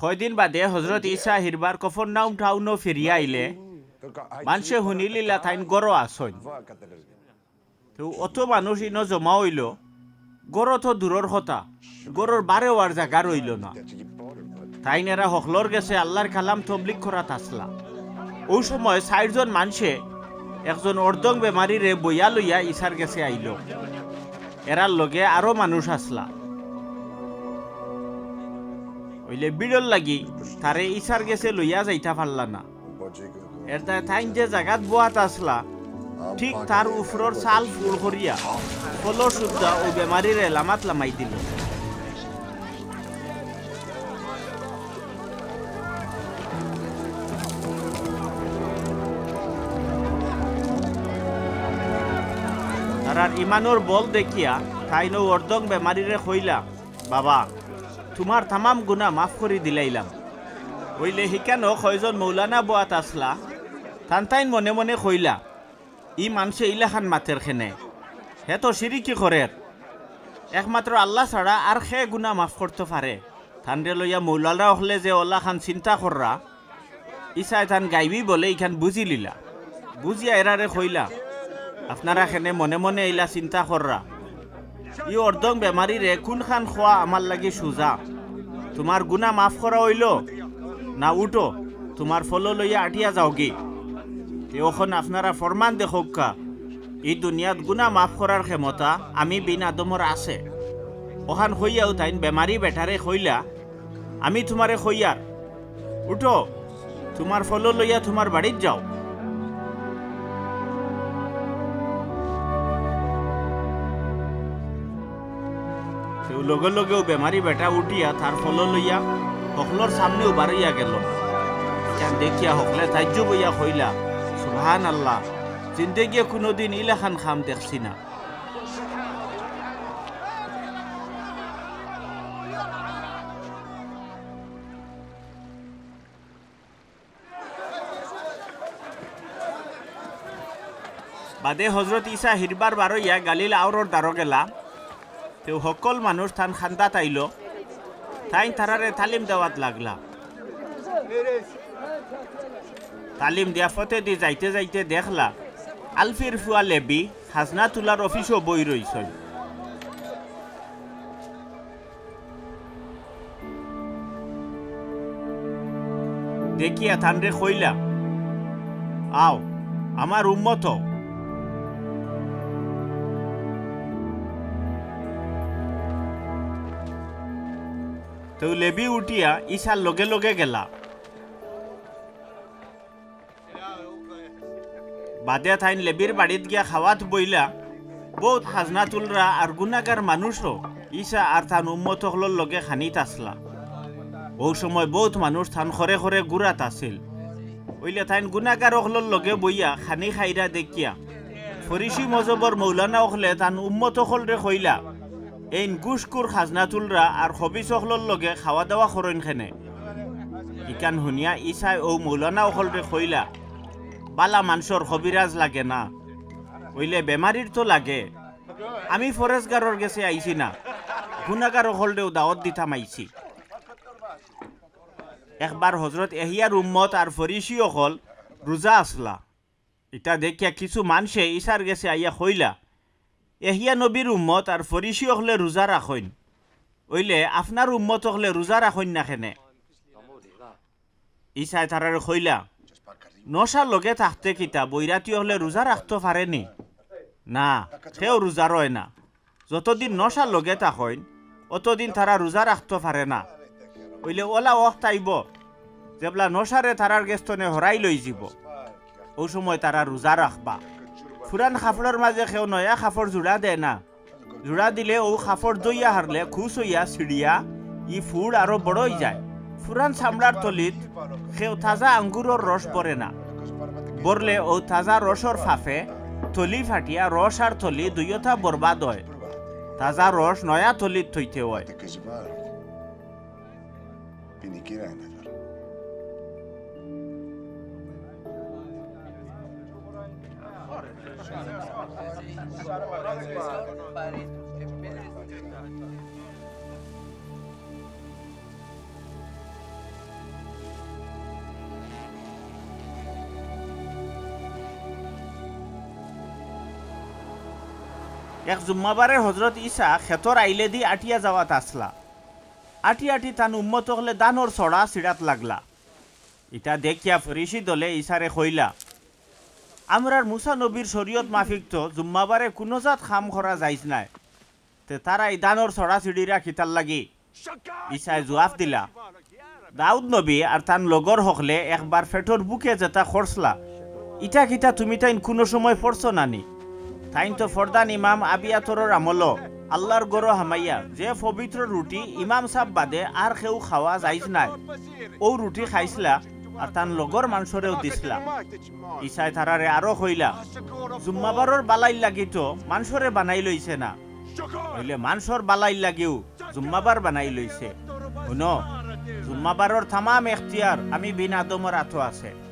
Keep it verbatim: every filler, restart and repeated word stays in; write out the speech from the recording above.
কয়দিন বাদে হজরত ইছা হিরবার কফরনাহুম টাউনো ফিরিয়া আইলে মানষে হুনিলিলা তাইন ঘরো আছইন। তেউ অত মানুষ ইনো জমা অইলো, ঘরো তো দূরর কথা, ঘরর বারেও আর জাগা রইলো না। তাইন এরা হকলর গেছে আল্লার কালাম তবলিগ করাত আছলা। অউ সময় চাইরজন মানষে একজন অর্ধং বেমারিরে বইয়া লইয়া ইছার গেছে আইলো। এরার লগে আরো মানুষ আছলা। অইলে ভিড়র লাগি তারে ইছার গেছে লইয়া যাইতা পারলা না। এরদায় তাইন যে জাগাত বওয়াত আছলা, ঠিক তার উফরর চাল ফুড় করিয়া ফলর সুদ্ধা অউ বেমারিরে লামাত লামাই দিলো। তারার ইমানর বল দেখিয়া তাইন অউ অর্ধং বেমারিরে কইলা, "বাবা, তুমার তামাম গুনা মাফ করি দিলাইলাম।" অইলে হিকানো কয়জন মৌলানা বওয়াত আছলা, তান তাইন মনে মনে কইলা, "ই মানষে ইলাখান মাতের কেনে? হে তো শিরিকি করের। একমাত্র আল্লা ছাড়া আর কে গুনা মাফ করতো পারে?" তানরে লইয়া মৌলানা অকলে যে অলাখান চিন্তা কররা, ইছায় তান গাইবি বলে ইখান বুঝিলিলা। বুঝিয়া এরারে কইলা, "আপনারা কেনে মনে মনে ইলা চিন্তা কররা? ই অর্ধং বেমারিরে কুনখান কওয়া আমার লাগি সুজা? তুমার গুনা মাফ করা অইলো? না উঠো, তুমার ফলো লইয়া আটিয়া যাওগি।" তে অখন আপনারা ফরমান দেখউক্কা, ই দুনিয়াত গুনা মাফ করার ক্ষেমতা আমি বিন আদমর আছে। অখান কইয়াউ তাইন বেমারি বেটারে কইলা, "আমি তুমারে কইয়ার, উঠো, তুমার ফলো লইয়া তুমার বাড়িত যাও।" তেউ লগে লগে অউ বেমারি বেটা উঠিয়া তার ফলো লইয়া হকলর সামনেউ বারইয়া গেলো। ইখান দেখিয়া হকলে তাজ্জুব অইয়া কইলা, "সুবহানাল্লাহ, জিন্দেগিয়ে কুনুদিন ইলাখান কাম দেখছি না।" বাদে হজরত ইছা হিরবার বারইয়া গালিল আওরর দ্বারো গেলা। তেউ হকল মানুষ তান খান্দাত আইলো। তাইন তারারে তালিম দেওয়াত লাগলা। তালিম দিয়া ফথেদি যাইতে যাইতে দেখলা, আলফির ফুয়া লেবি খাজনা তুলার অফিসো বই রইছইন। দেখিয়া তানরে কইলা, "আও, আমার উম্মত অও।" তেউ লেবি উঠিয়া ইছার লগে লগে গেলা। বাদে তাইন লেবির বাড়িত গিয়া খাওয়াত বইলা। বউত খাজনা তুলরা আর গুনাগার মানুষও ইছা আর তান উম্মত অকলর লগে খানিত আছলা। অউ সময় বউত মানুষ তান খরে খরে ঘুরাত আছিল। অইলে তাইন গুনাগার অকলর লগে বইয়া খানি খাইরা দেখিয়া ফরিসি মজবর মৌলানা অকলে তান উম্মত অকলরে কইলা, "এইন ঘুষখুর খাজনা তুলরা আর খবিছ অকলর লগে খাওয়া দাওয়া করইন কেনে?" ইখান হুনিয়া ইছায় অউ মৌলানা অকলরে কইলা, "বালা মানষর কবিরাজ লাগে না, অইলে বেমারির তো লাগে। আমি ফরেজগারর গেছে আইছি না, গুনাগার অকলরেউ দাওয়াত দিতাম আইছি।" একবার হজরত এহিয়ার উম্মত আর ফরিসি অকল রুজা আছলা। ইতা দেখিয়া কিছু মানষে ইছার গেছে আইয়া কইলা, "এহিয়া নবীর উম্মত আর ফরিসি অকলে রুজা রাখইন, অইলে আপনার উম্মত অকলে রুজা রাখইন না কেনে?" ইছায় তারারে কইলা, "নশার লগে থাকতে কিতা বৈরাতি অকলে রুজা রাখতো পারেনি? না, কেউ রুজা রয় না। যতদিন নশার লগে থাকইন, অতদিন তারা রুজা রাখতো পারে না। অইলে অলা ওয়াক্ত আইবো, যেবলা নশারে তারার গেছ থনে হরাই লই যিবো। অউ সময় তারা রুজা রাখবা। ফুরান কাপড়র মাঝে কেউ নয়া কাপড় জুড়া দেয় না। জুড়া দিলে অউ কাপড় ধইয়া হারলে খুশ অইয়া ছিড়িয়া ই ফুড় আরো বড় অইযায়। ফুরান চামড়ার থলিত কেউ তাজা আঙ্গুরর রস ভরে না। ভরলে অউ তাজা রসর ফাফে থলি ফাটিয়া রস আর থলি দুইওটা বরবাদ অয়। তাজা রস নয়া থলিত থইতে অয়।" এক জুম্মাবারে হজরত ইসা খেতর আইলেদি আটিয়া যাওয়াত আছলা। আটি আটি তান উম্মত অকলে দানর ছড়া ছিড়াত লাগলা। ইতা দেখিয়া ফরিসি দলে ইসারে কইলা, "আমরার মুসা নবীর শরীয়ত মাফিক তো জুম্মাবারে কুনু জাত কাম করা জাইজ নায়, তে তারা ই দানর ছড়া ছিড়িরা কিতার লাগি?" ইসায় জুয়াফ দিলা, "দাউদ নবী আর তান লগর হকলে একবার পেটর ভুকে যেতা করছলা, ইতা কিতা তুমি তাইন কুনু সময় পড়ছো না নি? তাইন তো ফরদান ইমাম আবি আতরর আমলো আল্লার ঘরো হামাইয়া যে পবিত্র রুটি ইমাম সাব বাদে আর কেউ খাওয়া জাইজ নায়, অউ রুটি খাইছলা আর তান লগর মানষরেও দিছলা।" ইসায় তারারে আরো কইলা, "জুম্মাবারর বালাইর লাগি তো মানষরে বানাইল অইছে না, অইলে মানষর বালাইর লাগিউ জুম্মাবার বানাইল অইছে। হুনো, জুম্মাবারর তামাম এখতিয়ার আমি বিন আদমর আতো আছে।"